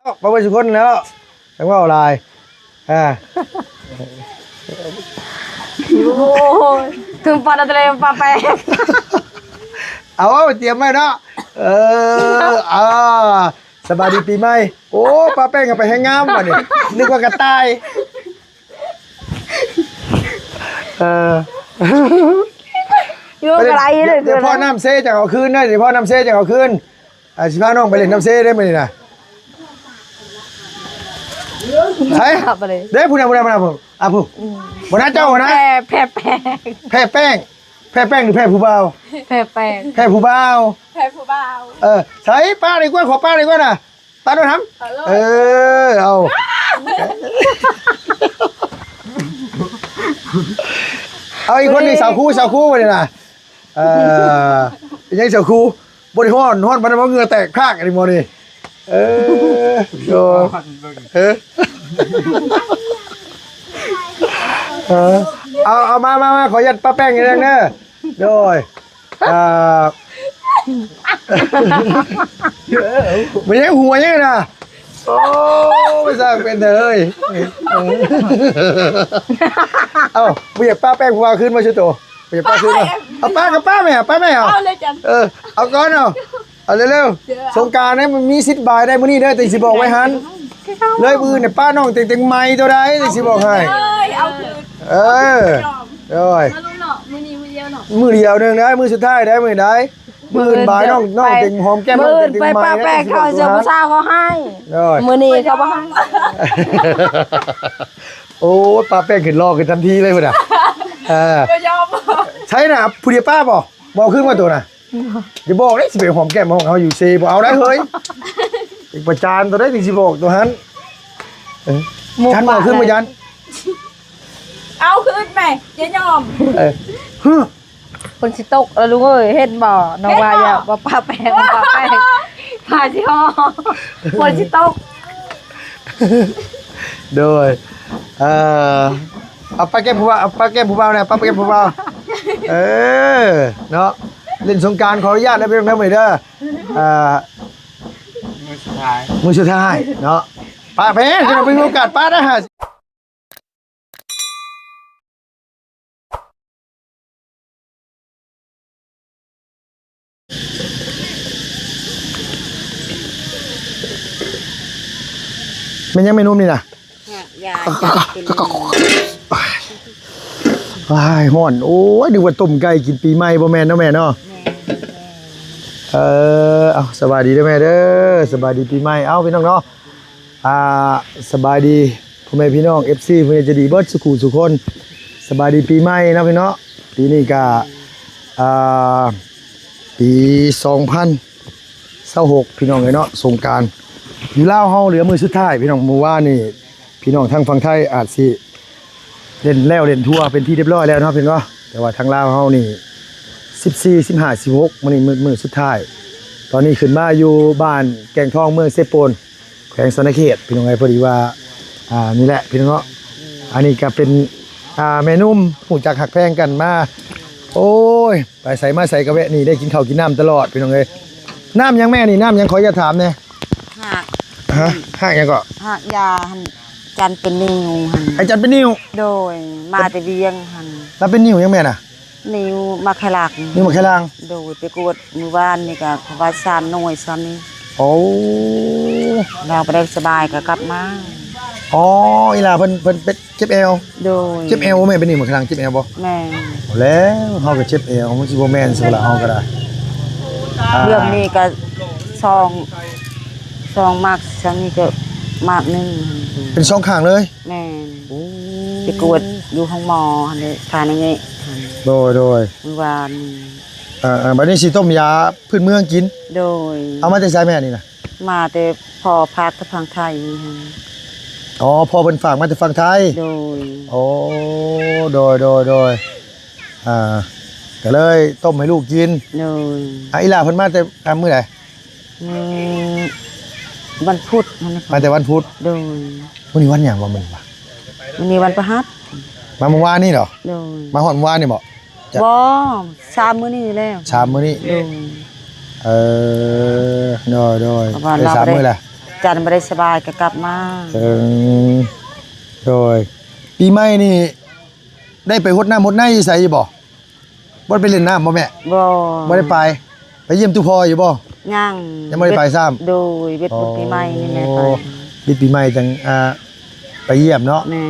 ມາເບິດທຸກຄົນແລ້ວ ຈັ່ງເວົ້າຫຼາຍ ອ່າ ໂອ້ຍ ຄືປານນັ້ນເລີຍ ປາແປ້ງ ເອົາ ຕຽມໄວ້ເນາະ ເອີ ອ່າ ສະບາຍດີປີໃໝ່ ໂອ້ ປາແປ້ງກໍໄປແຮງງາມບັດນີ້ ນຶກວ່າກະຕ່າຍ ເອີ ຢູ່ກໍໄດ້ເລີຍ ດຽວພໍ້ນ້ຳເຊຈັ່ງເອົາຄືນເດີ ພໍ້ນ້ຳເຊຈັ່ງເອົາຄືນ ອ່າ ຊິພານ້ອງໄປຫຼິ້ນນ້ຳເຊເດ້ມື້ນີ້ນະ ໃສ ເດ້ ພຸ້ນນະ ພຸ້ນນະ ພຸ້ນນະ ອ່າ ຜູ້ ອືມ ບໍ່ນະ ເຈົ້ານະ ແພ້ ແພ້ແປ້ງ ແພ້ແປ້ງ ແພ້ແປ້ງ ຫຼື ແພ້ຜູ້ບ່າວ ແພ້ແປ້ງ ແພ້ຜູ້ບ່າວ ແພ້ຜູ້ບ່າວ ເອີ ໃສ ປາໄດ້ກວ່າ ຂໍປາໄດ້ກວ່ານະ ປາໂດນຫຳ ເອີ ເອົາ ເອົາອີກຄົນນີ້ ສາວຄູ ສາວຄູບັດນີ້ນະ ເອີ ຍັງສາວຄູ ບໍ່ໄດ້ຮ້ອນ ຮ້ອນປານນັ້ນບໍ່ ເຫື່ອແຕກພາກອັນນີ້ບໍ່ນີ້ ເອີ ໂດຍ ເອີ ເອີ ເອົາ ເອົາ ມາ ມາ ມາ ຂໍອະນຸຍາດປະແປ້ງໜ້ອຍໜຶ່ງເດີ ໂດຍ ອ່າ ມັນຍັງຫົວຢູ່ນະ ໂອ້ຍ ຊ່າງເປັນເດີ ເອົ້າ ບໍ່ຢາກປະແປ້ງຜູ້ບ່າວຄືນບໍ່ຊຸໂຕ ບໍ່ຢາກປະຄືນບໍ່ ເອົາປະກໍປະແມ່ ປະແມ່ ເອົາ ເອົາເລີຍຈັນ ເອີ ເອົາກ່ອນ ເອົາ ເອົາເລັວໆ ສົງການນີ້ມັນມີສິດບາຍໄດ້ມື້ນີ້ເດີ ຈັ່ງຊິບອກໄວ້ຫັ້ນ ເລີຍມື້ອື່ນນີ້ປະນ້ອງເຕັງໆໃໝ່ໂຕໃດ ຈັ່ງຊິບອກໃຫ້ ເອີຍ ເອົາຄືນ ເອີ ໂດຍ ມາລຸ້ນເນາະ ມື້ນີ້ມື້ດຽວເນາະ ມື້ດຽວໜຶ່ງໄດ້ ມື້ສຸດທ້າຍໄດ້ ມື້ໃດ ມື້ອື່ນບາຍນ້ອງ ນ້ອງເຕັງຫອມແກ້ມ ມື້ອື່ນໄປປະແປ້ງເຂົາເຈົ້າຜູ້ສາວເຂົາໃຫ້ ໂດຍ ມື້ນີ້ເຂົາບໍ່ໃຫ້ ໂອ້ຍ ປະແປ້ງຂຶ້ນຫຼໍ່ຂຶ້ນທັນທີເລີຍພຸ້ນນະ ເອີ ບໍ່ຍອມ ໃຊ່ນະ ຜູ້ດຽວປະບໍ່ ບໍ່ຄືນວ່າໂຕນະ ຢ່າບອກເດ້ ຊິໄປຫອມແກ້ມຫ້ອງເຮົາຢູ່ເຊ ບໍ່ເອົາໄດ້ເຮີ້ຍ ອີກປະຈານໂຕໃດ ຈັ່ງຊິບອກໂຕຫັ້ນ ເອີ ຈັນບໍ່ຄືນບໍ່ຈັນ ເອົາຄືນແມ່ ຢ່າຍອມ ເອີ ຮຶ ຝົນຊິຕົກແລ້ວລຸງເອີຍ ເຫັນບໍ່ ນ້ອງວ່າຢ່າ ບໍ່ປະແປ້ງ ບໍ່ປະແປ້ງ ຟ້າຊິຮ້ອງ ຝົນຊິຕົກ ໂດຍ ເອີ ເອົາປະແກ້ມຜູ້ບ່າວ ເອົາປະແກ້ມຜູ້ບ່າວແດ່ ປະແກ້ມຜູ້ບ່າວ ເອີ ເນາະ ຫຼິ້ນສົງການ ຂໍອະນຸຍາດເດີ ພີ່ນ້ອງເດີ ມື້ນີ້ເດີ ອ່າ ມື້ສຸດທ້າຍ ມື້ສຸດທ້າຍເນາະ ປະແພ້ ຊິໄດ້ມີໂອກາດປະນະ ແມ່ນຫຍັງແມ່ນຸ່ມນີ້ນະ? ຮາກຢາຈັບເປັນ ອ້າຍ ຮ້ອນ ໂອ້ຍ ນຶກວ່າຕົ້ມໄກ່ກິນປີໃໝ່ ບໍ່ແມ່ນເນາະແມ່ເນາະ ແມ່ນ ເອີ ເອົາ ສະບາຍດີເດີແມ່ເດີ ສະບາຍດີປີໃໝ່ ເອົາ ພີ່ນ້ອງເນາະ ອ່າ ສະບາຍດີ ພໍ່ແມ່ພີ່ນ້ອງ ເອັຟຊີ ຜູ້ໃຫຍ່ໃຈດີເບິດສູ່ຜູ້ສູ່ຄົນ ສະບາຍດີປີໃໝ່ເນາະພີ່ນ້ອງເນາະ ປີນີ້ກະ ອ່າ ປີສອງພັນຊາວຫົກ ພີ່ນ້ອງເອີຍເນາະ ສົງການຢູ່ລາວເຮົາເຫຼືອມື້ສຸດທ້າຍ ພີ່ນ້ອງ ມື້ວານນີ້ ພີ່ນ້ອງທາງຝັ່ງໄທອາດຊິ ເຫຼັ້ນແລ້ວເຫຼັ້ນທົ່ວເປັນທີ່ຮຽບຮ້ອຍແລ້ວເນາະ ເພິ່ນວ່າ ແຕ່ວ່າທາງລາວເຮົານີ້ ສິບສີ່ ສິບຫ້າ ສິບຫົກ ມື້ນີ້ມື້ ມື້ສຸດທ້າຍ ຕອນນີ້ຂຶ້ນມາຢູ່ບ້ານແກ້ງທອງ ເມືອງເຊໂປນ ແຂວງສະຫວັນນະເຂດ ພີ່ນ້ອງເອີຍ ພໍດີວ່າ ອ່າ ນີ້ແຫຼະ ພີ່ນ້ອງເນາະ ອັນນີ້ກໍເປັນ ອ່າ ແມ່ນຸ່ມ ຮູ້ຈັກຮັກແພງກັນມາ ໂອ້ຍ ໄປໃສມາໃສກໍແວະນີ້ ໄດ້ກິນເຂົ້າກິນນ້ຳຕະຫຼອດ ພີ່ນ້ອງເອີຍ ນ້ຳຫຍັງແມ່ນີ້ ນ້ຳຫຍັງ ຂໍອະນຸຍາດຖາມແດ່? ຮາກ ຮະ ຮາກຫຍັງເກາະ? ຮາກຢາຫັ້ນ ຈັນເປັນນິ້ວຫັ້ນ ໄອ້ຈັນເປັນນິ້ວ ໂດຍ ມາແຕ່ວຽງຫັ້ນ ລະເປັນນິ້ວຫຍັງແມ່ນະ? ນິ້ວໝາກໄຂ່ຫຼັງ ນິ້ວໝາກໄຂ່ຫຼັງ ໂດຍ ໄປກວດມື້ວານນີ້ກະເຂົາວ່າສາມໜ່ວຍສ່ຳນີ້ ໂອ້ ລາວບໍ່ໄດ້ສະບາຍກະກັບມາ ອໍ ອີ່ຫຼ້າເພິ່ນ ເພິ່ນເປັນ ເຈັບແອວ ໂດຍ ເຈັບແອວບໍ່ແມ່ນ ເປັນໜິ່ງໝາກຂະຫຼັງ ເຈັບແອວບໍ່? ແມ່ນ ແລ້ວເຮົາກໍເຈັບແອວ ມັນຊິບໍ່ແມ່ນຊັ້ນລະ ເຮົາກໍໄດ້ ອ່າ ເລື່ອງນີ້ກໍສອງ ສອງໝາກ ທາງນີ້ກໍໝາກໜຶ່ງ ເປັນສອງຂ້າງເລີຍ ແມ່ນ ໂອ້ ໄປກວດຢູ່ໂຮງໝໍຫັ້ນເດ ທ່ານນີ້ ໂດຍ ໂດຍ ມື້ວານນີ້ ອ່າໆ ບັດນີ້ຊິຕົ້ມຢາພື້ນເມືອງກິນ ໂດຍ ເອົາມາແຕ່ໃສແມ່ນີ້ນະ? ມາແຕ່ພໍ່ພາກແຕ່ຝັ່ງໄທນີ້ຫັ້ນ ອໍ ພໍ່ເພິ່ນຝາກມາແຕ່ຝັ່ງໄທ ໂດຍ ໂອ້ ໂດຍ ໂດຍ ໂດຍ ອ່າ ກໍເລີຍຕົ້ມໃຫ້ລູກກິນ ໂດຍ ອ່າ ອີ່ຫຼ້າເພິ່ນມາແຕ່ ອ່າ ມື້ໃດ? ມື້ວັນພຸດຫັ້ນນະ ມາແຕ່ວັນພຸດ ໂດຍ ມື້ນີ້ວັນຫຍັງວະ? ມື້ນີ້ວັນພະຫັດ ມາມື້ວານນີ້ເນາະ ໂດຍ ມາຮອດມື້ວານນີ້ບໍ? ບໍ່ ສາມມື້ນີ້ແລ້ວ ສາມມື້ນີ້ ໂດຍ ເອີ ໂດຍ ໂດຍ ໄດ້ສາມມື້ແລ້ວ ຈັນບໍ່ໄດ້ສະບາຍກໍກັບມາ. ເອີ ໂດຍ ປີໃໝ່ນີ້ໄດ້ໄປຫົດນ້ຳຫົດໃນຢູ່ໃສຢູ່ບໍ່? ບໍ່ໄດ້ໄປຫຼິ້ນນ້ຳບໍ່ແມ່? ບໍ່ ບໍ່ໄດ້ໄປ. ໄປຢ້ຽມຕູ້ພໍ່ຢູ່ບໍ່? ຍັງ ຍັງບໍ່ໄດ້ໄປຊ້ຳ. ໂດຍ ເວດບຸດປີໃໝ່ນີ້ແມ່ໄປ. ໂອ້ ເວດບຸດປີໃໝ່ຈັ່ງ ອ່າ ໄປຢ້ຽມເນາະ. ແມ່ນ.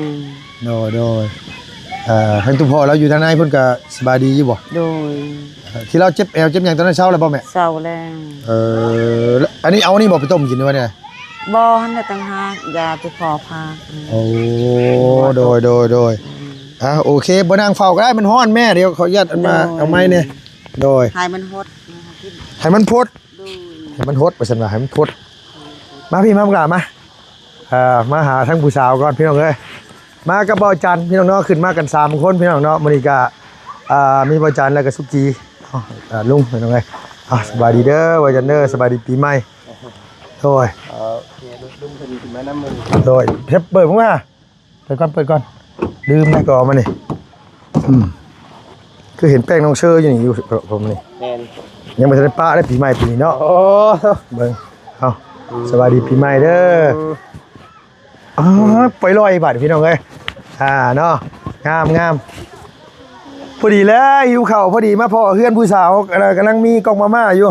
ໂດຍ ໂດຍ ເອີ ທາງຕູ້ພໍ່ລາວຢູ່ທາງໃນພຸ້ນກະສະບາຍດີຢູ່ບໍ່? ໂດຍ. ເອີ ທີ່ລາວເຈັບແອວເຈັບຫຍັງຕອນນັ້ນເຊົາແລ້ວບໍ່ແມ່? ເຊົາແລ້ວ. ເອີ ແລ້ວອັນນີ້ເອົານີ້ບໍ່ໄປຕົ້ມກິນ ຫຼືວ່າແນວ? ບໍ່ ຫັ້ນແຫຼະຕ່າງຫາກ ຢາທີ່ພໍ່ພາ. ໂອ້ ໂດຍ ໂດຍ ໂດຍ. ອືມ ອ່າ ໂອເຄ ບໍ່ນັ່ງເຝົ້າກໍໄດ້ ມັນຮ້ອນແມ່. ດຽວຂໍອະນຸຍາດ ອັນມາ ໂດຍ ເອົາໄມ້ແດ່. ໂດຍ ໃຫ້ມັນຫົດ ໃຫ້ມັນພົດ. ໂດຍ ໃຫ້ມັນຫົດ ວ່າຊັ້ນວ່າ ໃຫ້ມັນພົດ. ມາພີ່ ມາ ບັກຫຼ້າມາ. ເອີ ມາຫາທາງຜູ້ສາວກ່ອນພີ່ນ້ອງເອີຍ. ມາກັບບ່າວຈັນພີ່ນ້ອງເນາະ ຂຶ້ນມາກັນສາມຄົນພີ່ນ້ອງເນາະ. ມື້ນີ້ກະ ອ່າ ມີບ່າວຈັນ ແລ້ວກະສຸກີເນາະ. ອ່າ ລຸງພີ່ນ້ອງເອີຍ. ອ່າ ສະບາຍດີເດີບ່າວຈັນເດີ ສະບາຍດີປີໃໝ່. ໂດຍ ເອີ ລຸງເພິ່ນຂຶ້ນມານຳມື້ນີ້. ໂດຍ ເປີດເບິ່ງມາ ເປີດກ່ອນ ເປີດກ່ອນ ລືມແລ້ວກໍເອົາມານີ້. ອືມ ຄືເຫັນແປ້ງນ້ອງເຊີຢູ່ນີ້ ຢູ່ ເອີ ຜົມນີ້. ແມ່ນ ຍັງບໍ່ທັນໄດ້ປະໄດ້ປີໃໝ່ປີນີ້ເນາະ. ໂອ້ ເບິ່ງ ເອົາ ອືມ ສະບາຍດີປີໃໝ່ເດີ. ອືມ ອໍ ປອຍລອຍບາດພີ່ນ້ອງເອີຍ. ອ່າ ເນາະ ງາມໆ. ພໍດີແລ້ວ ຫິວເຂົ້າ ພໍດີມາພໍ້ເຮືອນຜູ້ສາວ ກຳລັງ ກຳລັງມີກ່ອງມາມ່າຢູ່.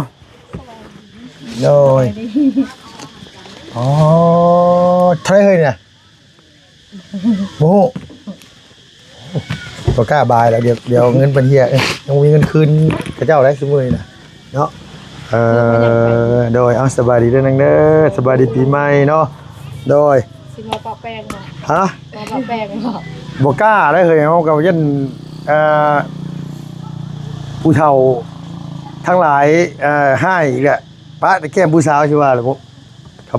ໂດຍ ອໍ ເທົ່າໃດເຮີ້ຍນີ້ນະ? ບໍ່ຮູ້ ບໍ່ກ້າບາຍແລ້ວ ດຽວ ດຽວເງິນເພິ່ນເຫຍ. ເອີ ຍັງບໍ່ມີເງິນຄືນເຂົາເຈົ້າໄດ໋ຊຸມື້ນີ້ນະເນາະ. ເອີ ໂດຍ ເອົາ ສະບາຍດີເດີນາງເດີ ສະບາຍດີປີໃໝ່ເນາະ. ໂດຍ ຊິມາປະແປ້ງບໍ່? ຮະ? ມາປະແປ້ງບໍ່? ບໍ່ກ້າໄດ໋ເຮີ້ຍ ເຮົາກໍຢ້ານ ເອີ ຜູ້ເຖົ້າທັງຫຼາຍ ເອີ ຮ້າຍອີກແຫຼະ. ປະແຕ່ແກ້ມຜູ້ສາວຊິວ່າແຫຼະ ບໍ່ ກ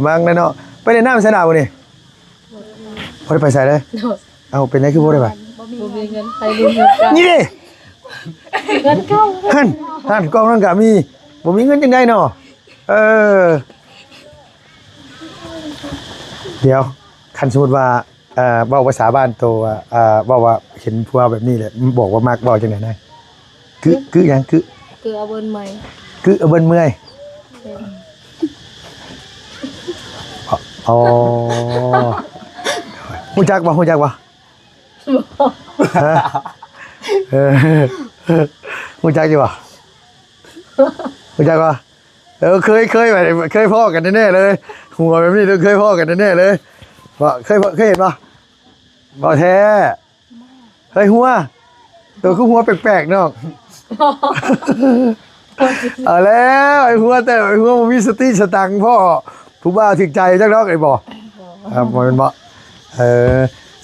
ຳລັງໄດ໋ເນາະ. ໄປຫຼິ້ນນ້ຳໃສນະມື້ນີ້? ບໍ່ໄດ້ໄປໃສເລີຍ. ໂດຍ ເອົ້າ ເປັນໄດຄືບໍ່ໄດ້ໄປ? ບໍ່ມີ ບໍ່ມີເງິນໄປຫຼິ້ນນຳກັນ. ນີ້ເດ້ ເງິນເກົ່າ ຫັ້ນ ຫັ້ນ ກ້ອງນັ້ນກະມີ ບໍ່ມີເງິນຈັ່ງໃດເນາະ. ເອີ ດຽວ ຄັນສົມມຸດວ່າ ເອີ ເວົ້າພາສາບ້ານໂຕວ່າ ເອີ ເວົ້າວ່າເຫັນຜູ້ບ່າວແບບນີ້ແຫຼະ ບອກວ່າມັກ ເວົ້າຈັ່ງໃດນະ? ກຶ ກຶຫຍັງ? ກຶ ກຶເອົາເບິ່ນເມື່ອຍ ກຶເອົາເບິ່ນເມື່ອຍ. ແມ່ນ ອໍ ຮູ້ຈັກບໍ່? ຮູ້ຈັກບໍ່? ບໍ່ ຮະ? ເອີ ຮູ້ຈັກຢູ່ບໍ່? ຮູ້ຈັກບໍ່? ເອີ ເຄີຍ ເຄີຍ ເຄີຍພໍ້ກັນແນ່ໆເລີຍ ຫົວແບບນີ້ເຄີຍພໍ້ກັນແນ່ໆເລີຍ. ບໍ່ ເຄີຍ ເຄີຍເຫັນບໍ່? ບໍ່ແທ້. ເຮີ້ຍ ຫົວ ໂຕຄືຫົວແປກໆນ້ອງ. ເອົາແລ້ວ ໄອ້ຫົວ ແຕ່ໄອ້ຫົວບໍ່ມີສະຕິສະຕັງພໍ້ ຜູ້ບ່າວຖືກໃຈຈັກດອກ ໄອ້ບໍ່? ບໍ່ ບໍ່ແມ່ນບໍ່? ເອີ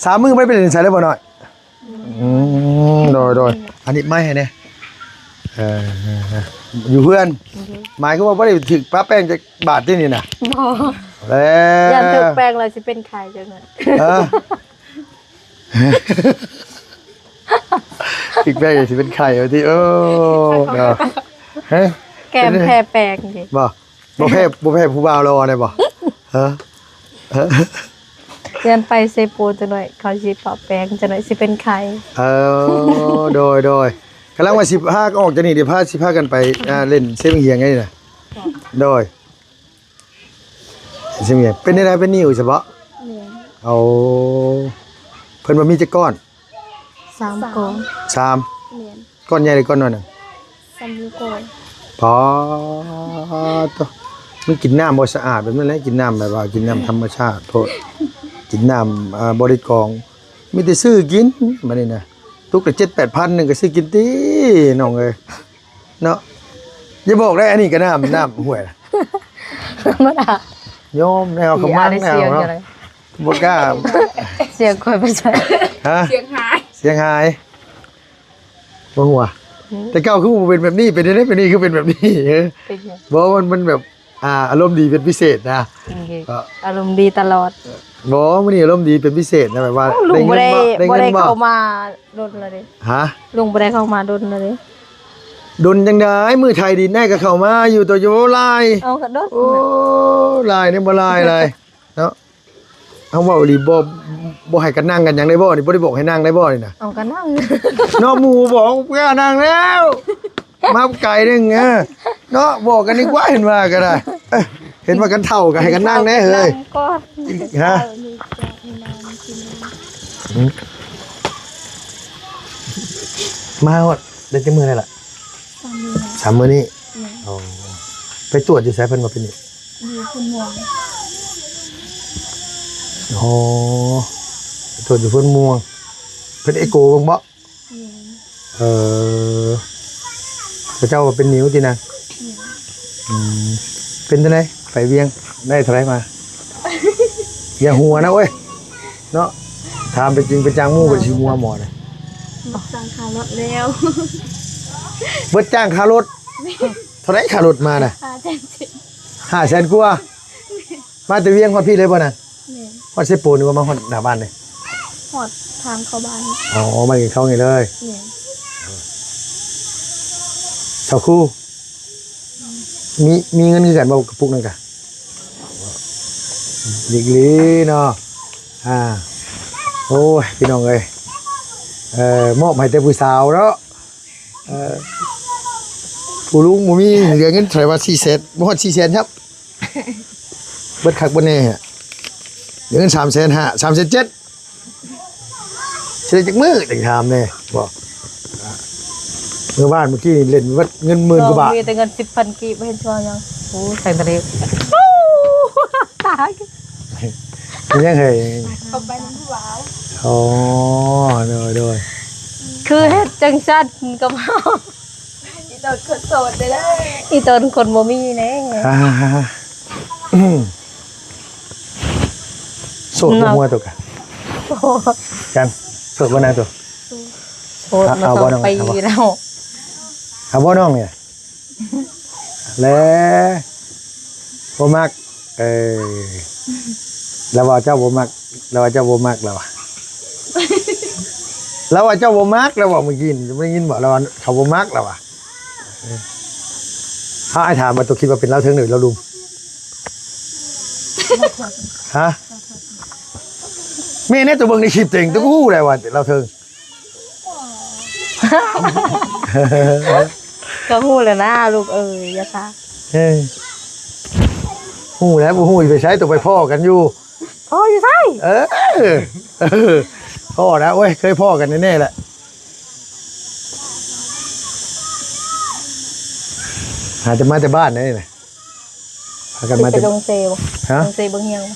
ສາມມື້ບໍ່ໄດ້ໄປຫຼິ້ນໃສເລີຍບໍ່ນ້ອຍ? ອືມ ໂດຍ ໂດຍ ອັນນີ້ໄມ້ໃຫ້ແດ່. ເອີ ຢູ່ເຮືອນ ໝາຍຄວາມວ່າບໍ່ໄດ້ຖືກປະແປ້ງຈັກບາດຕິນີ້ນະ? ບໍ່ ແລ້ວ ຢ້ານຖືກແປ້ງແລ້ວຊິເປັນໄຂ້ຈັ່ງນັ້ນ. ເອີ ອີກແບບຊິເປັນໄຂ້ວ່າຕິ. ໂອ້ ເນາະ ຮະ ແກ້ມແພ້ແປ້ງຕິ ບໍ່ ບໍ່ແພ້ ບໍ່ແພ້ຜູ້ບ່າວລໍໄດ້ບໍ່? ຮະ ຢ້ານໄປເຊໂປຈັກໜ້ອຍ ເຂົາຊິປະແປ້ງຈັກໜ້ອຍ ຊິເປັນໄຂ້. ເອີ ໂດຍ ໂດຍ ກຳລັງວ່າຊິພາອອກຈາກນີ້ ດຽວພາ ຊິພາກັນໄປ ອ່າ ຫຼິ້ນເຊບຽງນີ້ນະ. ໂດຍ ຊິເປັນແນວໃດ ເປັນນິ້ວສະເບາະ? ແມ່ນ ໂອ້ ເພິ່ນວ່າມີຈັກກ້ອນ? ສາມກ້ອນ ສາມ ແມ່ນ ກ້ອນໃຫຍ່ຫຼືກ້ອນນ້ອຍນະ? ສ່ຳນິ້ວໂປ້ງ. ປາດໂທ້ ມັນກິນນ້ຳບໍ່ສະອາດແບບນັ້ນແຫຼະ ກິນນ້ຳແບບວ່າກິນນ້ຳທຳມະຊາດໂພດ ກິນນ້ຳ ອ່າ ບໍ່ໄດ້ກອງ ມີແຕ່ຊື້ກິນບາດນີ້ນະ ຕຸກລະເຈັດແປດພັນໜຶ່ງກໍຊື້ກິນຕິນ້ອງເອີຍ. ເນາະ ຢ່າບອກໄດ໋ ອັນນີ້ກໍນ້ຳ ນ້ຳຫ້ວຍ ທຳມະດາ ຍອມແນວຂອງມັນແນວເນາະ ບໍ່ກ້າ ສຽງຂ້ອຍໄປໃສ? ຮະ? ສຽງຫາຍ ສຽງຫາຍ ບໍ່ຮູ້ວ່າ ອືມ ແຕ່ເກົ່າຄືບໍ່ເປັນແບບນີ້ ເປັນຈັ່ງໃດ ເປັນນີ້ຄືເປັນແບບນີ້? ເອີ ເປັນຫຍັງ? ບໍ່ ມັນ ມັນແບບ ອ່າ ອາລົມດີເປັນພິເສດນະ ໂອເຄ ກໍ ອາລົມດີຕະຫຼອດ. ບໍ່ ມື້ນີ້ອາລົມດີເປັນພິເສດນະ ແບບວ່າ ເອົ້າ ລຸງບໍ່ໄດ້ ໄດ້ເງິນບໍ່? ບໍ່ໄດ້ເຂົ້າມາດົນແລ້ວເດ້. ຮະ? ລຸງບໍ່ໄດ້ເຂົ້າມາດົນແລ້ວເດ້. ດົນຈັ່ງໃດ ມື້ໄຖດິນແນ່ກໍເຂົ້າມາຢູ່ ໂຕຢູ່ຫຼາຍ. ເອົາ ກໍດົນ. ໂອ້ ຫຼາຍນີ້ບໍ່ຫຼາຍ ຫຼາຍເນາະ. ເຮົາເວົ້າອີ່ຫຼີ ບໍ່ ບໍ່ໃຫ້ກັນນັ່ງກັນຫຍັງໄດ້ບໍ່ນີ້? ບໍ່ໄດ້ບອກໃຫ້ນັ່ງໄດ້ບໍ່ນີ້ນະ? ເອົາ ກໍນັ່ງເນາະ ໝູ່ບອກວ່ານັ່ງແລ້ວ ມາໄກໜຶ່ງ ເອີ. ເນາະ ບອກກັນດີກວ່າ ເຫັນວ່າກໍໄດ້ ເອີ ເຫັນວ່າກັນເຖົ້າກໍໃຫ້ກັນນັ່ງແດ່ເຮີ້ຍ ນັ່ງກ່ອນ ຮະ ມາຮອດໄດ້ຈັກມື້ແລ້ວລະ? ສາມມື້ ສາມມື້ນີ້ ແມ່ນ ອໍ ໄປກວດຢູ່ໃສ ເພິ່ນວ່າເປັນນີ້? ຢູ່ໂພນມ່ວງ ອໍ ໄປກວດຢູ່ໂພນມ່ວງ ເພິ່ນເອໂກເບິ່ງບໍ? ແມ່ນ ເອີ ເຂົາເຈົ້າວ່າເປັນນິ້ວຕິນາງ? ແມ່ນ ອືມ ເປັນຈັ່ງໃດ ໄປວຽງໄດ້ເທົ່າໃດມາ? ຢ່າຫົວນະເວີຍ ເນາະ ຖາມເປັນຈິງເປັນຈັງ ໝູ່ເພິ່ນຊິຫົວໝໍນະ ໝົດຈ່າງຄ່າລົດແລ້ວ ເບິດຈ້າງຄ່າລົດ ແມ່ນ ເທົ່າໃດຄ່າລົດມານະ? ຫ້າແສນ ຫ້າແສນກວ່າ ມາແຕ່ວຽງຮອດພີ້ເລີຍບໍ່ນະ? ແມ່ນ ຮອດເຊໂປນີ້ບໍ່ ມາຮອດໜ້າບ້ານນີ້? ຮອດທາງເຂົ້າບ້ານ ອໍ ມາກິນເຂົ້ານີ້ເລີຍ ແມ່ນ ເຊົາຄູ ມີ ມີເງິນຄືກັນບໍ່ ກະປຸກນັ້ນກະ? ອີກຫຼີເນາະ ອ່າ ໂອ້ຍ ພີ່ນ້ອງເອີຍ ເອີ ມອບໃຫ້ແຕ່ຜູ້ສາວເນາະ ເອີ ຜູ້ລຸງບໍ່ມີ ເຫຼືອເງິນເທົ່າໃດວະ ສີ່ແສນ ບໍ່ຮອດສີ່ແສນຊ້ຳ ເບິດຄັກເບິດແນ່ ເຫຼືອເງິນສາມແສນຫ້າ ສາມແສນເຈັດ ຊິໄດ້ຈັກມື້ ຈັ່ງຖາມແນ່ ບໍ່ ເມື່ອວານ ມື້ກີ້ນີ້ເຫຼັ້ນເບິດເງິນໝື່ນກວ່າບາດ ມີແຕ່ເງິນສິບພັນກີບ ບໍ່ເຫັນຊິເວົ້າຫຍັງ ໂອ້ ແສງທະເລ ຕາຍ ມັນຍັງເຮີ້ຍ ເຂົ້າໄປນຳຜູ້ບ່າວ ອໍ ໂດຍ ໂດຍ ຄືເຮັດຈັ່ງຊັ້ນກັບເຮົາ ອີ່ຕົນຄົນໂສດເດ້ ອີ່ຕົນຄົນບໍ່ມີແນ່ ອ່າ ໂສດບໍ່ ເນາະ ຫົວໂຕກະ ໂອ້ ຈັ່ງ ໂສດບໍ່ນາງໂຕ? ໂສດມາສອງປີແລ້ວ ເອົາບໍ່ນ້ອງ ເອົາບໍ່ນ້ອງນີ້? ແລະ ບໍ່ມັກ ເອີ ລາວວ່າເຈົ້າບໍ່ມັກ ລາວວ່າເຈົ້າບໍ່ມັກ ລາວວ່າ ລາວວ່າເຈົ້າບໍ່ມັກ ລາວເວົ້າມື້ກີ້ນີ້ ບໍ່ໄດ້ຍິນບໍ່ ລາວວ່າເຂົາບໍ່ມັກ ລາວວ່າ ເອີ ຖ້າອ້າຍຖາມວ່າ ໂຕຄິດວ່າເປັນລາວເທິງ ຫຼືລາວລຸ່ມ? ຮະ? ແມ່ນແນ່ ໂຕເບິ່ງໃນຄລິບໂຕເອງ ໂຕກໍຮູ້ແລ້ວວ່າລາວເທິງ ກໍຮູ້ແລ້ວນາລູກເອີຍ ຢ່າຊາ ເອີ ຮູ້ແລ້ວ ບໍ່ຮູ້ຊິໄປໃສ ຕ້ອງໄປພໍ້ກັນຢູ່ ພໍ້ຢູ່ໃສ? ເອີ ພໍ້ນະ ໂອ້ຍ ເຄີຍພໍ້ກັນແນ່ໆ ແຫຼະ ຫາແຕ່ມາແຕ່ບ້ານນີ້ນະ ພາກັນມາແຕ່ ຊິໄປລົງເຊບໍ່? ຮະ? ລົງເຊເບິ່ງຮຽງບໍ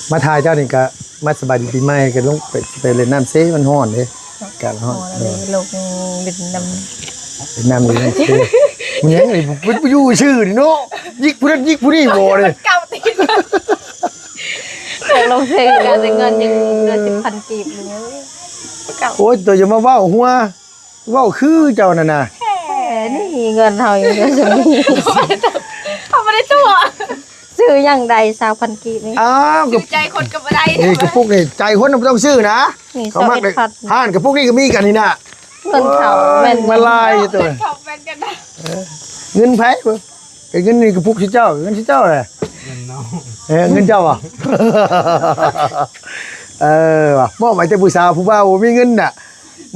່? ມາຖ່າຍເຈົ້ານີ້ກະມາສະບາຍດີປີໃໝ່ ກະລົງໄປ ໄປຫຼິ້ນນ້ຳເຊ ມັນຮ້ອນເດ້ ອາກາດມັນຮ້ອນ ຮ້ອນ ເອີ ລົງຫຼິ້ນນ້ຳ ຫຼິ້ນນ້ຳຢູ່ໃນເຊ ມັນຫຍັງນີ້ ບໍ່ ບໍ່ຢູ່ຊື່ນີ້ເນາະ ຍິກຜູ້ນັ້ນຍິກຜູ້ນີ້ບໍ່ເດ້ ເກົ່າຕິ ຢາກລົງເຊກະໄດ້ເງິນຍັງເຫຼືອສິບພັນກີບຢູ່ ເກົ່າ ໂອ້ຍ ໂຕຢ່າມາເວົ້າຫົວ ເວົ້າຄືເຈົ້ານັ້ນນະ ແທ້ນີ້ເງິນເຮົາຍັງເຫຼືອສ່ຳນີ້ ເຮົາບໍ່ໄດ້ຕົວະ ຊື້ຫຍັງໄດ້ຊາວພັນກີບນີ້ ອ້າວ ຊື້ໃຈຄົນກໍບໍ່ໄດ້ ນີ້ກະປຸກນີ້ ໃຈຄົນບໍ່ຕ້ອງຊື້ນະ ນີ້ ເຂົາມັກໄດ້ຊາວເອັດພັນ ຮ້ານກະປຸກນີ້ກະມີກັນນີ້ນະ ເງິນເຂົາແມ່ນ ໂອ້ຍ ເງິນຫຼາຍຢູ່ຕົວະ ເຂົາແມ່ນກັນນະ ເອີ ເງິນໃຜ ເປັນເງິນໃນກະປຸກຊື່ເຈົ້າ ເງິນຊື່ເຈົ້າແຫຼະ ເງິນນ້ອງ ເອີ ເງິນເຈົ້າຫວາ ເອີ ວ່າ ມອບໃຫ້ແຕ່ຜູ້ສາວ ຜູ້ບ່າວບໍ່ມີເງິນນະ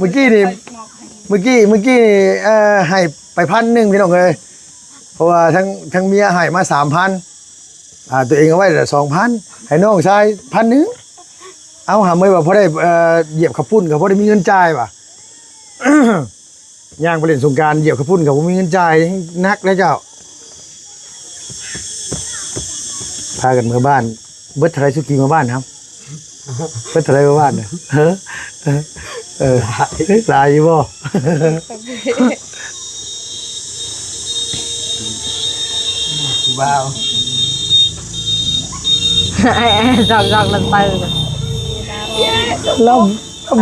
ມື້ກີ້ນີ້ ມື້ກີ້ ມື້ກີ້ນີ້ ເອີ ໃຫ້ໄປພັນໜຶ່ງ ພີ່ນ້ອງເອີຍ ເພາະວ່າທັງ ທັງເມຍໃຫ້ມາສາມພັນ ອ່າ ຕົວເອງເອົາໄວ້ແຕ່ສອງພັນ ໃຫ້ນ້ອງຊາຍພັນໜຶ່ງ ເອົາ ຫາເມຍວ່າພໍໄດ້ ເອີ ຢຽບເຂົ້າປຸ້ນ ກໍພໍໄດ້ມີເງິນຈ່າຍວ່າ ຍ່າງໄປຫຼິ້ນສົງການ ຢຽບເຂົ້າປຸ້ນກໍບໍ່ມີເງິນຈ່າຍ ໜັກແລ້ວເຈົ້າ ພາກັນເມືອບ້ານ ເບິດເທົ່າໃດສຸກີເມືອບ້ານເຮົາ ເບິດເທົ່າໃດເມືອບ້ານນະ ເອີ ເອີ ຫຼາຍຢູ່ບໍ່? ຜູ້ບ່າວ ຊອກໆ ລະເຕີ ລາວ ລາວ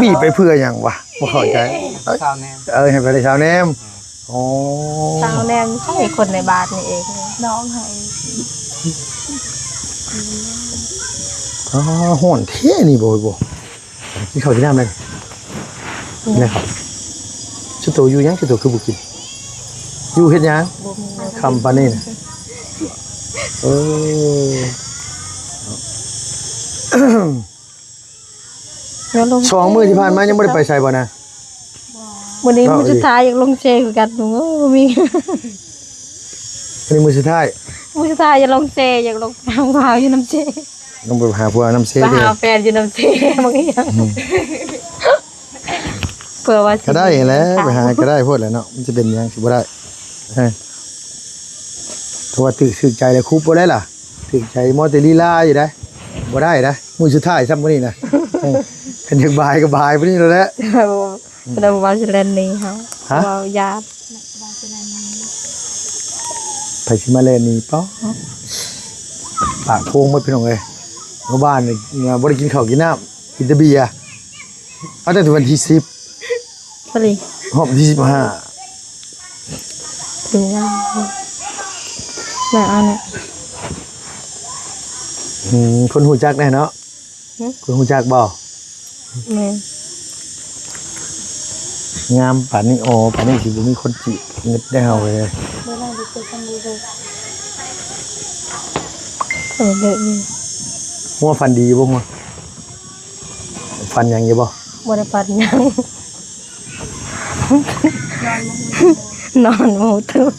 ບີບໄປເພື່ອຫຍັງວະ? ບໍ່ເຂົ້າໃຈ ຊາວແນມ ເອີ ໃຫ້ໄປເລີຍຊາວແນມ ອໍ ຊາວແນມ ໃຊ້ຄົນໃນບ້ານນີ້ເອງ ນ້ອງໃຫ້ ອໍ ຮ້ອນແທ້ນີ້ ບໍ່ ບໍ່ ກິນເຂົ້າກິນນ້ຳແລ້ວ ແມ່ນ ແມ່ນ ຊຸໂຕຢູ່ຫຍັງ? ຊຸໂຕຄືບໍ່ກິນ? ຢູ່ເຮັດຫຍັງ? ບໍ່ມີ ຄ່ຳປານນີ້ນະ ເອີ ສອງມື້ທີ່ຜ່ານມາຍັງບໍ່ໄດ້ໄປໃສບໍ່ນະ? ມື້ນີ້ມື້ສຸດທ້າຍ ຢາກລົງເຊຄືກັນ ໂອ້ ບໍ່ມີ ນີ້ມື້ສຸດທ້າຍ ມື້ສຸດທ້າຍ ຢາກລົງເຊ ຢາກລົງໄປຫາຜູ້ບ່າວຢູ່ນ້ຳເຊ ລົງໄປຫາຜົວນ້ຳເຊ ໄປຫາແຟນຢູ່ນ້ຳເຊ ບາງຢ່າງ ອືມ ເພື່ອວ່າ ກໍໄດ້ແຫຼະ ໄປຫາກໍໄດ້ໂພດແຫຼະເນາະ ມັນຊິເປັນຫຍັງຊິບໍ່ໄດ້ ເອີ ເພາະວ່າຖືກ ຖືກໃຈແລ້ວຄຸບບໍ່ໄດ້ລະ ຖືກໃຈມໍແຕ່ລີລາຢູ່ໄດ໋ ບໍ່ໄດ້ໄດ໋ ມື້ສຸດທ້າຍຊ້ຳມື້ນີ້ນະ ເອີ ຄັນຢາກບາຍກໍບາຍມື້ນີ້ແຫຼະ ເພິ່ນວ່າຊິແລ່ນໜີເຮົາ ຮະ? ເວົ້າຢ້ານ ໃຜຊິມາແລ່ນໜີ ປາ ປາກໂພງໝົດ ພີ່ນ້ອງເອີຍ ເມື່ອວານນີ້ບໍ່ໄດ້ກິນເຂົ້າກິນນ້ຳ ກິນແຕ່ເບຍ ເອົາແຕ່ວັນທີສິບ ພໍດີ ຮອບທີສິບຫ້າ ເປັນຫຍັງ ແມ່ເອົາແຫຼະ ອືມ ຄົນຮູ້ຈັກແດ່ເນາະ ຫຶ? ເພິ່ນຮູ້ຈັກບໍ່? ແມ່ນ ງາມປານນີ້ ອໍ ປານນີ້ຊິບໍ່ມີຄົນຈີບ ງຶດໄດ້ເຮົາເລີຍ ບໍ່ໄດ້ ບໍ່ເກີດຊັ້ນນີ້ເລີຍ ເອີ ເລີກຢູ່ ຫົວຝັນດີຢູ່ບໍ່ຫົວ? ຝັນຫຍັງຢູ່ບໍ່? ບໍ່ໄດ້ຝັນຫຍັງ ນອນບໍ່ຮູ້ໂຕ ນອນບໍ່ຮູ້ໂ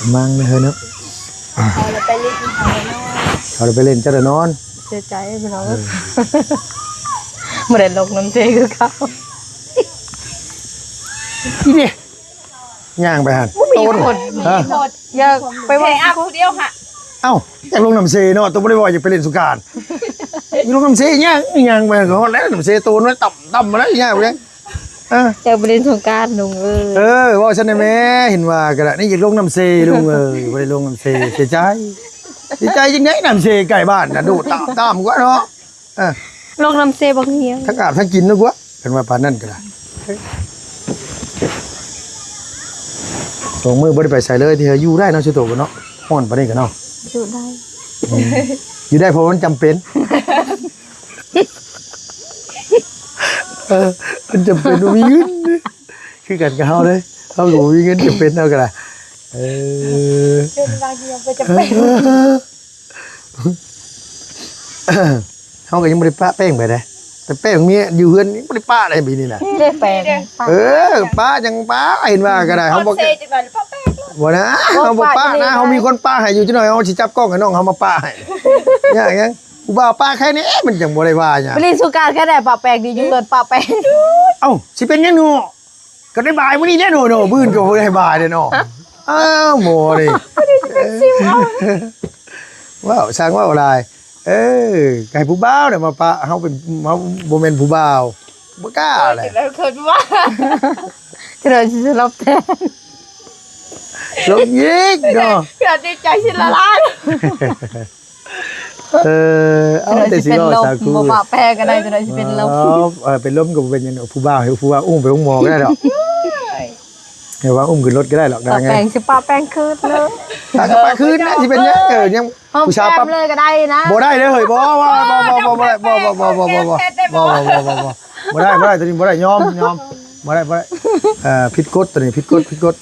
ຕ ມັ່ງເດີເນາະ ເຮົາລະໄປຫຼິ້ນ ເຮົາລະໄປຫຼິ້ນ ເຈົ້າລະນອນ ເສຍໃຈພີ່ນ້ອງ ເອີ ບໍ່ໄດ້ລົງນ້ຳເຊຄືເກົ່າ ອີ່ເດ ຍ່າງໄປຫັ້ນ ບໍ່ມີຄົນ ຮະ ບໍ່ມີຄົນ ຢາກໄປເວົ້າ ແຄ່ອາບຜູ້ດຽວຫະ ເອົ້າ ຢາກລົງນ້ຳເຊເນາະ ໂຕບໍ່ໄດ້ວ່າຢາກໄປຫຼິ້ນສົງການ ຢູ່ລົງນ້ຳເຊຫຍັງ ຍ່າງໄປກໍຮອດແລ້ວ ນ້ຳເຊໂຕນໄວ້ຕ່ຳໆ ມາແລ້ວ ຍ່າງໄປຫຍັງ ເອີ ຢາກໄປຫຼິ້ນສົງການລຸງເອີຍ ເອີ ເວົ້າຊັ້ນແດ່ແມ້ ເຫັນວ່າກໍໄດ້ ນີ້ຢາກລົງນ້ຳເຊລຸງເອີຍ ບໍ່ໄດ້ລົງນ້ຳເຊ ເສຍໃຈ ເສຍໃຈຈັ່ງໃດ ນ້ຳເຊໃກ້ບ້ານນະ ໂດດຕາມໆ ກວ່າເນາະ ເອີ ລົງນ້ຳເຊບັກຮຽວ ທັງອາບທັງກິນເນາະກວ່າ ຄັນວ່າປານນັ້ນກໍໄດ້ ສອງມື້ບໍ່ໄດ້ໄປໃສເລີຍ ທີ່ເຮົາຢູ່ໄດ້ເນາະ ຊຸໂຕະເນາະ ຮ້ອນປານນີ້ກໍເນາະ ຢູ່ໄດ້ ອືມ ຢູ່ໄດ້ເພາະມັນຈຳເປັນ ເອີ ມັນຈຳເປັນ ບໍ່ມີເງິນ ຄືກັນກັບເຮົາເດ້ ເຮົາກໍບໍ່ມີເງິນ ຈຳເປັນເຮົາກໍໄດ້ ເອີ ເປັນບາງທີມັນກໍຈຳເປັນ ເຮົາກໍຍັງບໍ່ໄດ້ປະແປ້ງໄປເດ້ ແຕ່ແປ້ງເມຍຢູ່ເຮືອນຍັງບໍ່ໄດ້ປະເດ້ປີນີ້ນະ ນີ້ເດ້ແປ້ງ ເອີ ປະຫຍັງປະ ເຫັນວ່າກໍໄດ້ ເຮົາບໍ່ ບໍ່ນະ ເຮົາບໍ່ປະນະ ເຮົາມີຄົນປະໃຫ້ຢູ່ ຈັກໜ້ອຍເຮົາຊິຈັບກ້ອງໃຫ້ນ້ອງເຮົາມາປະໃຫ້ ຍາກຫຍັງ ຜູ້ບ່າວປະໃຄແດ່ ມັນຈັ່ງບໍ່ໄດ້ວ່າຫຍັງ ໄປຫຼິ້ນສົງການແຄ່ໃດປະແປ້ງ ຢູ່ເຮືອນປະແປ້ງ ເອົ້າ ຊິເປັນຫຍັງເນາະ ກໍໄດ້ບາຍມື້ນີ້ແຫຼະເນາະ ມື້ອື່ນກໍບໍ່ໄດ້ບາຍເດ້ເນາະ ອ້າວ ໝໍນີ້ ເວົ້າ ຊ່າງເວົ້າຫຼາຍ ເອີ ກໍໃຫ້ຜູ້ບ່າວນະມາປະ ເຮົາເປັນ ເຮົາບໍ່ແມ່ນຜູ້ບ່າວ ບໍ່ກ້າແຫຼະ ໂອ້ຍ ເຈົ້າເຄີຍວ່າ ເຈົ້າຊິສະຫຼົບແທນ ຫຼົບອີກເນາະ ເພື່ອຈິດໃຈຊິລະລາຍ. ເອີ ເອົາແຕ່ຊິເວົ້າສາຄູ ບໍ່ປະແປ້ງກໍໄດ້ ຈັກໜ້ອຍຊິເປັນລົມ ເອີ ເປັນລົມກໍບໍ່ເປັນຫຍັງດອກ ຜູ້ບ່າວໃຫ້ຜູ້ບ່າວອຸ້ມໄປໂຮງໝໍກໍໄດ້ດອກ ເອີຍ ໃຫ້ວ່າອຸ້ມຂຶ້ນລົດກໍໄດ້ດອກ ປະແປ້ງ ຊິປະແປ້ງຄືນເລີຍ ປະກໍປະຄືນນະ ຊິເປັນຫຍັງ ເອີ ຍັງຜູ້ສາວປະແປ້ງເລີຍກໍໄດ້ນະ ບໍ່ໄດ້ເດີເຮີ້ຍ ບໍ່ ບໍ່ ບໍ່ ບໍ່ ບໍ່ ບໍ່ໄດ້ ບໍ່ໄດ້ ບໍ່ໄດ້ ບໍ່ໄດ້ ຕົວນີ້ບໍ່ໄດ້ ຍອມ ຍອມ ບໍ່ໄດ້ ບໍ່ໄດ້ ເອີ ຜິດກົດ ຕົວນີ້ຜິດກົດ ຜິດກົດ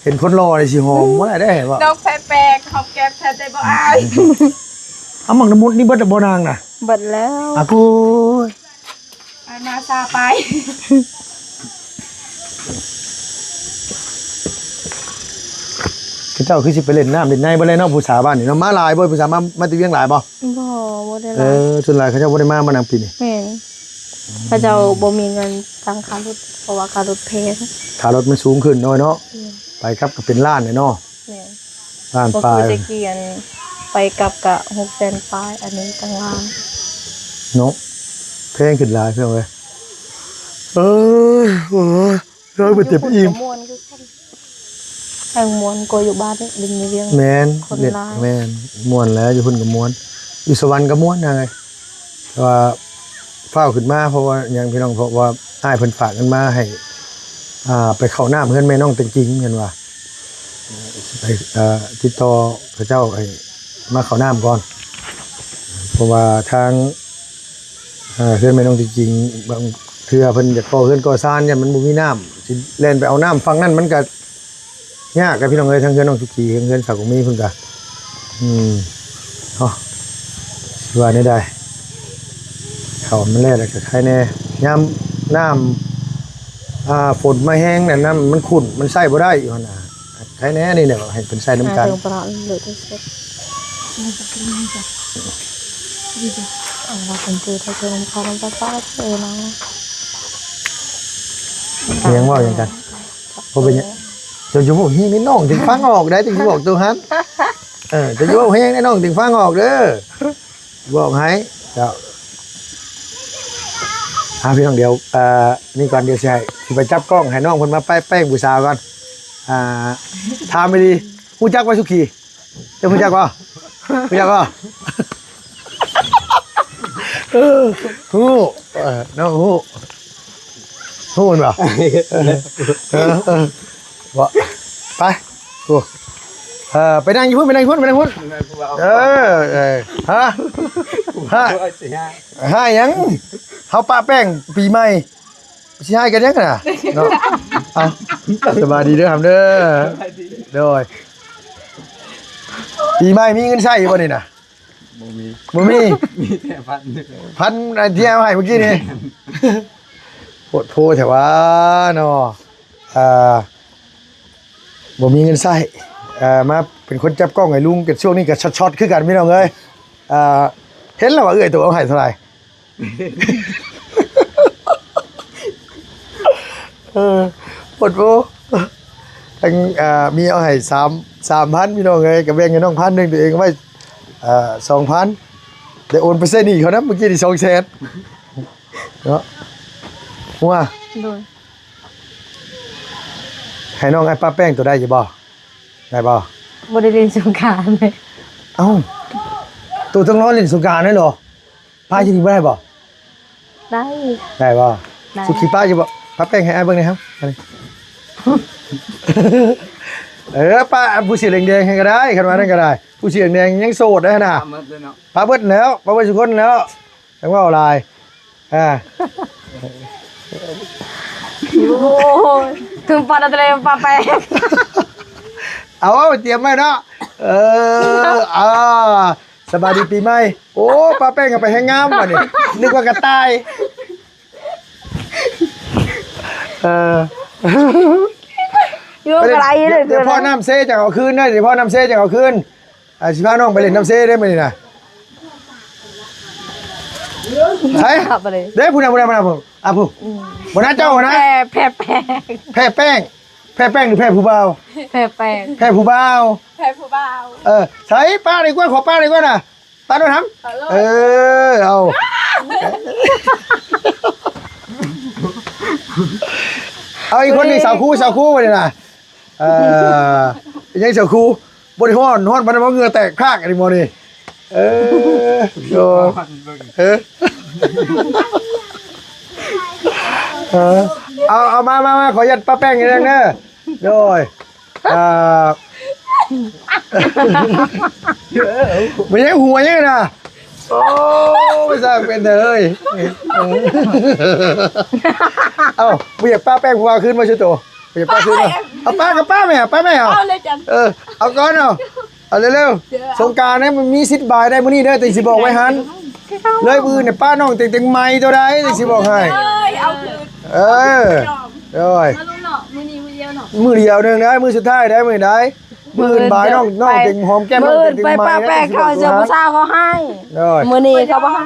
ເຫັນຄົນຫຼໍ່ນີ້ຊິຫອມບໍ່ໄດ້ເດ້ ເຫັນບໍ່ ດອກແພແປກ ຫອມແກ້ມແທນໄດ້ບໍ່ອ້າຍ? ເອົາໝາກນ້ຳມົດນີ້ເບິດແລ້ວບໍ່ນາງນະ? ເບິດແລ້ວ ອາກູ ອາຍມາຊາໄປ ເຂົາເຈົ້າຄືຊິໄປຫຼິ້ນນ້ຳຫຼິ້ນໃນບໍ່ໄດ້ເນາະ ຜູ້ສາວບ້ານນີ້ເນາະ ມາຫຼາຍບໍ່? ຜູ້ສາວມາ ມາແຕ່ວຽງຫຼາຍບໍ່? ບໍ່ ບໍ່ໄດ້ຫຼາຍ ເອີ ສ່ວນຫຼາຍເຂົາເຈົ້າບໍ່ໄດ້ມາ ມານຳປີນີ້ ແມ່ນ ເຂົາເຈົ້າບໍ່ມີເງິນ ຕັ້ງຄ່າລົດ ເພາະວ່າຄ່າລົດແພງ ຄ່າລົດມັນສູງຂຶ້ນເນາະ ແມ່ນ ໄປກັບກໍເປັນລ້ານແຫຼະເນາະ ແມ່ນ ລ້ານປາຍ ແຕ່ກີ້ອັນ ໄປກັບກະຫົກແສນປາຍ ອັນນີ້ຕັ້ງລ້ານເນາະ ແພງຂຶ້ນຫຼາຍພີ່ນ້ອງເອີຍ ເອີ ເອີ ເອີ ໄປເຕັມອີ່ມ ຢູ່ພຸ້ນກໍມ່ວນຄືກັນ ແຮ່ງມ່ວນກວ່າຢູ່ບ້ານນີ້ ຫຼິ້ນຢູ່ວຽງ ແມ່ນ ຄົນຫຼາຍ ແມ່ນ ມ່ວນແຫຼະ ຢູ່ພຸ້ນກໍມ່ວນ ຢູ່ສະຫວັນກໍມ່ວນນາງເອີຍ ແຕ່ວ່າຟ້າວຂຶ້ນມາ ເພາະວ່າຫຍັງພີ່ນ້ອງ ເພາະວ່າອ້າຍເພິ່ນຝາກເງິນມາໃຫ້ ອ່າ ໄປເຂົ້ານ້ຳເຮືອນແມ່ນ້ອງແຕງກິ່ງ ເພິ່ນວ່າ ໄປ ເອີ ຕິດຕໍ່ເຂົາເຈົ້າໃຫ້ມາເຂົ້ານ້ຳກ່ອນ ເພາະວ່າທາງ ເອີ ເຮືອນແມ່ນ້ອງແຕງກິ່ງ ບາງເທື່ອເພິ່ນຢາກກໍ່ເຮືອນກໍ່ຊານ ຢ້ານມັນບໍ່ມີນ້ຳ ຊິແລ່ນໄປເອົານ້ຳຝັ່ງນັ້ນ ມັນກະຍາກກະພີ່ນ້ອງເອີຍ ທາງເຮືອນນ້ອງສຸຂີ ເຮືອນສາວກົງມີເພິ່ນກະ ອືມ ເນາະ ຊິວ່າແນວໃດ ເຂົ້າມັນແລ້ວ ແລ້ວກະໄຄແດ່ ຍາມນ້ຳ ອ່າ ຝົນມາແຮງນັ້ນ ນ້ຳມັນຂຸ້ນ ມັນໃຊ້ບໍ່ໄດ້ຢູ່ຫັ້ນນະ. ໃຄແນ່ນີ້ແຫຼະ ໃຫ້ເພິ່ນໃສ່ນຳກັນ. ເອີ ເວົ້າຫຍັງກັນ? ບໍ່ເປັນຫຍັງ. ເຈົ້າ ເຈົ້າເວົ້າແຮງໃຫ້ນ້ອງຈຶ່ງຟັງອອກໄດ໋ ຈຶ່ງຊິບອກໂຕຫັ້ນ. ເອີ ເຈົ້າເວົ້າແຮງໃຫ້ນ້ອງຈຶ່ງຟັງອອກເດີ. ບອກໃຫ້ເຈົ້າ. ອ່າ ພີ່ນ້ອງ ດຽວ ເອີ ນີ້ກ່ອນ ດຽວຊິໃຫ້ ຊິໄປຈັບກ້ອງໃຫ້ນ້ອງເພິ່ນມາປະແປ້ງຜູ້ສາວກ່ອນ. ອ່າ ຖາມດີໆ ຮູ້ຈັກບໍ່ສຸກີ? ເຈົ້າຮູ້ຈັກບໍ່? ຮູ້ຈັກບໍ່? ເອີ ຮູ້ ເອີ ນ້ອງຮູ້ ຮູ້ແມ່ນບໍ່? ເອີ ເອີ ບໍ່ ໄປ ໂອ້ ເອີ ໄປນັ່ງຢູ່ພຸ້ນ ໄປນັ່ງຢູ່ພຸ້ນ ໄປນັ່ງພຸ້ນ. ເອີ ເອີ ຮະ ຮະ ຮ້າຍຫຍັງ? ເຮົາປະແປ້ງປີໃໝ່ ຊິຮ້າຍກັນຫຍັງນະ ເນາະ. ເອົາ ສະບາຍດີເດີ ຫຳເດີ. ໂດຍ ປີໃໝ່ມີເງິນໃຊ້ຢູ່ບໍ່ນີ້ນະ? ບໍ່ມີ ບໍ່ມີ ມີແຕ່ພັນ ພັນອັນທີ່ເອົາໃຫ້ມື້ກີ້ນີ້. ໂພດໂພແທ້ວ່າເນາະ. ອ່າ ບໍ່ມີເງິນໃຊ້ ເອີ ມາເປັນຄົນຈັບກ້ອງໃຫ້ລຸງ ກໍຊ່ວງນີ້ກໍຊັອດໆຄືກັນພີ່ນ້ອງເອີຍ. ອ່າ ເຫັນແລ້ວວ່າເອື້ອຍໂຕເອົາໃຫ້ເທົ່າໃດ? ເອີ ໂພດໂພ ທັງ ອ່າ ເມຍເອົາໃຫ້ສາມ ສາມພັນ ພີ່ນ້ອງເອີຍ ກໍແບ່ງໃຫ້ນ້ອງພັນໜຶ່ງ ຕົວເອງເອົາໄວ້ ອ່າ ສອງພັນ ໄດ້ໂອນໄປໃຊ້ໜີ້ເຂົານຳ ມື້ກີ້ນີ້ສອງແສນເນາະ. ຫົວ ໂດຍ ໃຫ້ນ້ອງອ້າຍປະແປ້ງໂຕໄດ້ຢູ່ບໍ່? ໄດ້ບໍ່? ບໍ່ໄດ້ຫຼິ້ນສົງການເລີຍ. ເອົ້າ ໂຕຕ້ອງລໍຫຼິ້ນສົງການແມ່ນບໍ່? ປະຢູ່ນີ້ບໍ່ໄດ້ບໍ່? ໄດ້ ໄດ້ບໍ່? ໄດ້ ສຸຂີປະຢູ່ບໍ່? ປະແປ້ງໃຫ້ອ້າຍເບິ່ງແດ່ເຮົາ ເອີ ປະຜູ້ສີແດງໆໃຫ້ກໍໄດ້ ຄັນວ່ານັ້ນກໍໄດ້. ຜູ້ສີແດງໆຍັງໂສດໄດ໋ຫັ້ນນະ. ປະໝົດແລ້ວເນາະ ປະເບິດແລ້ວ ປະເບິດທຸກຄົນແລ້ວ ຈັ່ງເວົ້າຫຼາຍ. ອ່າ ໂອ້ຍ ເຖິງປະໄດ້ແຕ່ປະແປ້ງ. ເອົາ ເອົາ ຕຽມໄວ້ເນາະ. ເອີ ອ່າ ສະບາຍດີປີໃໝ່. ໂອ້ ປະແປ້ງກໍໄປແຮງງາມບັດນີ້ ນຶກວ່າກະຕ່າຍ. ເອີ ຢູ່ໄກເດີ ດຽວພໍນ້ຳເຊຈັ່ງເອົາຄືນເດີ ດຽວພໍນ້ຳເຊຈັ່ງເອົາຄືນ. ອ່າ ຊິພານ້ອງໄປຫຼິ້ນນ້ຳເຊເດ້ມື້ນີ້ນະ. ໃສ ເດ້ ຜູ້ນັ້ນ ຜູ້ນັ້ນ ຜູ້ນັ້ນ ອ່າ ຜູ້ ອືມ ບໍ່ນະ ເຈົ້ານະ ແພ້ ແພ້ແປ້ງ ແພ້ແປ້ງ ແພ້ແປ້ງ ຫຼື ແພ້ຜູ້ບ່າວ? ແພ້ແປ້ງ ແພ້ຜູ້ບ່າວ ແພ້ຜູ້ບ່າວ. ເອີ ໃສ ປະດີກວ່າ ຂໍປະດີກວ່ານະ ປະໂລດຫຳ. ເອີ ເອົາ ເອົາອີກຄົນໜຶ່ງ ສາວຄູ ສາວຄູ ບັດນີ້ນະ. ເອີ ຍັງສາວຄູ ບໍ່ໄດ້ຮ້ອນ ຮ້ອນປານນັ້ນບໍ່ ເຫື່ອແຕກພາກອັນນີ້ໝໍນີ້. ເອີ ໂອ້ ເອີ ເອີ ເອົາ ເອົາ ມາ ມາ ມາ ຂໍອະນຸຍາດປະແປ້ງໜຶ່ງເດີ. ໂດຍ ອ່າ ບໍ່ຍັງຫົວຍັງນະ. ໂອ້ ໄປສ້າງເປັນເດີເຮີ້ຍ. ເອົ້າ ບໍ່ຢາກປະແປ້ງຜູ້ບ່າວຄືນບໍ່ຊຸໂຕ? ບໍ່ຢາກປະຄືນບໍ່? ເອົາປະກໍປະແມ່ ປະແມ່ ເອົາ ເອົາເລີຍຈັນ ເອີ ເອົາກ່ອນ ເອົາ ເອົາເລັວໆ. ສົງການນີ້ມັນມີສິດບາຍໄດ້ມື້ນີ້ເດີ ແຕ່ຊິບອກໄວ້ຫັ້ນ ເລີຍມື້ອື່ນນີ້ປະນ້ອງເຕັງໆໃໝ່ໂຕໃດ ແຕ່ຊິບອກໃຫ້. ເອີ ເອົາຄືນ ເອີ ໂດຍ ມາລຸງເນາະ ມື້ນີ້ມື້ດຽວເນາະ ມື້ດຽວໜຶ່ງໄດ໋ ມື້ສຸດທ້າຍໄດ໋ ມື້ນີ້ໄດ໋. ມື້ອື່ນບາຍນ້ອງ ນ້ອງເຕັງຫອມແກ້ມ ມື້ອື່ນໄປປະແປ້ງເຂົາ ເຈົ້າຜູ້ສາວເຂົາໃຫ້ ມື້ນີ້ເຂົາບໍ່ໃຫ້.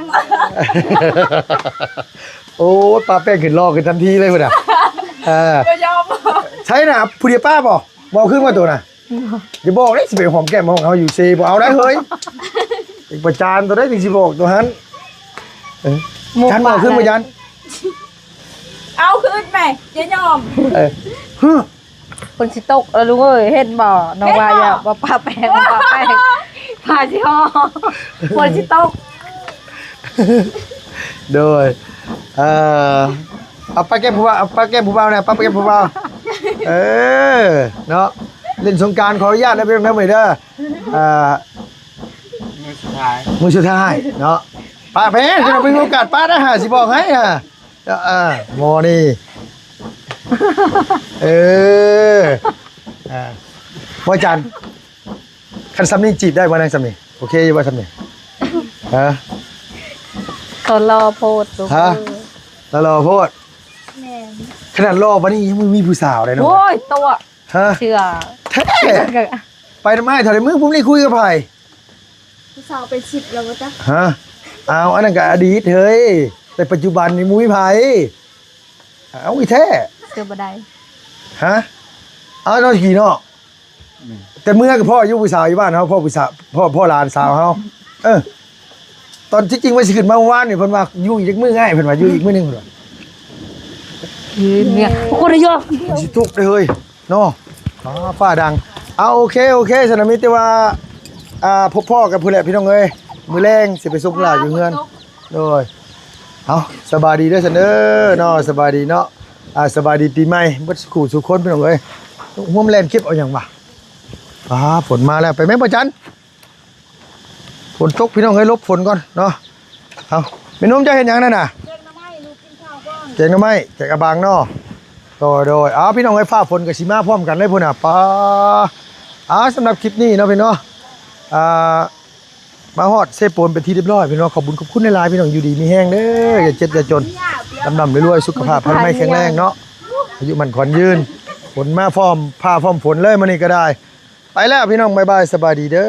ໂອ້ຍ ປະແປ້ງຂຶ້ນຫຼໍ່ຂຶ້ນທັນທີເລີຍພຸ້ນນະ. ເອີ ບໍ່ຍອມ ໃຊ່ນະ ຜູ້ດຽວປະບໍ່? ບໍ່ຄືນວ່າໂຕນະ ຢ່າບອກເດ້ ຊິໄປຫອມແກ້ມຂອງເຮົາຢູ່ເຊ ບໍ່ເອົາໄດ້ເຮີ້ຍ. ເປັນປະຈານໂຕໃດ ຈຶ່ງຊິບອກໂຕຫັ້ນ. ເອີ ຈັນບໍ່ຄືນບໍ່ຈັນ ເອົາຄືນແມ່ ຢ່າຍອມ. ເອີ ເພິ່ນຊິຕົກແລ້ວລຸງເອີຍ ເຫັນບໍ່? ນ້ອງວ່າຢ່າບໍ່ປະແປ້ງ ບໍ່ປະແປ້ງ ພາຊິຫໍ່ ຝົນຊິຕົກ. ໂດຍ ເອີ ເອົາປະແກ້ມຜູ້ບ່າວ ເອົາປະແກ້ມຜູ້ບ່າວແດ່ ປະແກ້ມຜູ້ບ່າວ. ເອີ ເນາະ ຫຼິ້ນສົງການ ຂໍອະນຸຍາດເດີ ພີ່ນ້ອງເດີ ມື້ນີ້ເດີ. ອ່າ ມື້ສຸດທ້າຍ ມື້ສຸດທ້າຍເນາະ ປະແປ້ງ ຈະເປັນໂອກາດປະໄດ້ຫາ ຊິບອກໃຫ້ຫາ. ເອີ ໝໍນີ້ ເອີ ອ່າ ບໍ່ຈັນ ຄັນຊ່ຳນີ້ຈີບໄດ້ບໍ່ນາງ ຊ່ຳນີ້ ໂອເຄຢູ່ບໍ່ຊ່ຳນີ້? ຮະ ເຂົາຫຼໍ່ໂພດລູກ ຮະ ເອີຍ ຫຼໍ່ໂພດ. ແມ່ນ ຂະໜາດຫຼໍ່ປານນີ້ຍັງບໍ່ມີຜູ້ສາວເດ້ເນາະ. ໂອ້ຍ ຕົວະ ຮະ ເຊື່ອ ແທ້ ໄປນຳອ້າຍເທົ່າໃດມື້ ຜູ້ນີ້ຄຸຍກັບໃຜ? ຜູ້ສາວເປັນສິບແລ້ວບໍ່ຈັກ. ຮະ ອ້າວ ອັນນັ້ນກໍອະດີດເຮີ້ຍ ແຕ່ປັດຈຸບັນນີ້ບໍ່ມີໃຜ. ເອົາ ອີແທ້ ເຊື່ອບໍ່ໄດ້. ຮະ ເອົາເນາະ ກີ້ເນາະ. ແຕ່ເມື່ອກໍພໍ້ຢູ່ຜູ້ສາວຢູ່ບ້ານເຮົາ ພໍ້ຜູ້ສາວ ພໍ້ ພໍ້ຫຼານສາວເຮົາ. ເອີ ຕອນທີ່ຈິງວ່າຊິຂຶ້ນມາວານນີ້ ເພິ່ນວ່າຢູ່ອີກຈັກມື້ອ້າຍ ເພິ່ນວ່າຢູ່ອີກມື້ໜຶ່ງ ເພິ່ນວ່າ. ເອີ ເມຍ ບໍ່ຄວນໄດ້ຢອກ ມັນຊິຕົກເດ້ເຮີ້ຍເນາະ. ຟ້າດັງ. ເອົາ ໂອເຄ ໂອເຄ ຊັ້ນນະ ມີແຕ່ວ່າ ອ່າ ພົບພໍ້ກັນພຸ້ນແຫຼະພີ່ນ້ອງເອີຍ. ມື້ແລງຊິໄປສົ່ງຫຼານຢູ່ເຮືອນ. ໂດຍ ເອົາ ສະບາຍດີເດີຊັ້ນເດີເນາະ. ສະບາຍດີເນາະ. ອ່າ ສະບາຍດີປີໃໝ່ເບິດສູ່ຄູ່ສູ່ຄົນພີ່ນ້ອງເອີຍ. ຮ່ວມແລ່ນເກັບເອົາຫຍັງວະ? ອ່າ ຝົນມາແລ້ວ ໄປແມ່ນບໍ່ຈັນ. ຝົນຕົກພີ່ນ້ອງເອີຍ ຫຼົບຝົນກ່ອນເນາະ. ເອົາ ແມ່ນົມ ເຈົ້າເຮັດຫຍັງນັ້ນນະ? ແກງໜໍ່ໄມ້ ລູກກິນເຂົ້າກ່ອນ. ແກງໜໍ່ໄມ້ ແກງອາບາງເນາະ. ໂດຍ ໂດຍ ເອົາ ພີ່ນ້ອງເອີຍ ຟ້າຝົນກໍຊິມາພ້ອມກັນເລີຍພຸ້ນນະ. ປາ ອ່າ ສຳລັບຄລິບນີ້ເນາະພີ່ນ້ອງເນາະ ອ່າ ມາຮອດເຊໂປນເປັນທີ່ຮຽບຮ້ອຍພີ່ນ້ອງ. ຂອບບຸນຂອບຄຸນຫຼາຍໆ ພີ່ນ້ອງ ຢູ່ດີມີແຮງເດີ ຢ່າເຈັບຢ່າຈົນ ລ່ຳໆລວຍໆ ສຸຂະພາບພະລານາໄມແຂງແຮງເນາະ ອາຍຸໝັ້ນຂວັນຍືນ. ຝົນມາພ້ອມຟ້າພ້ອມຝົນເລີຍມື້ນີ້ກໍໄດ້. ໄປແລ້ວພີ່ນ້ອງ ບາຍບາຍ ສະບາຍດີເດີ.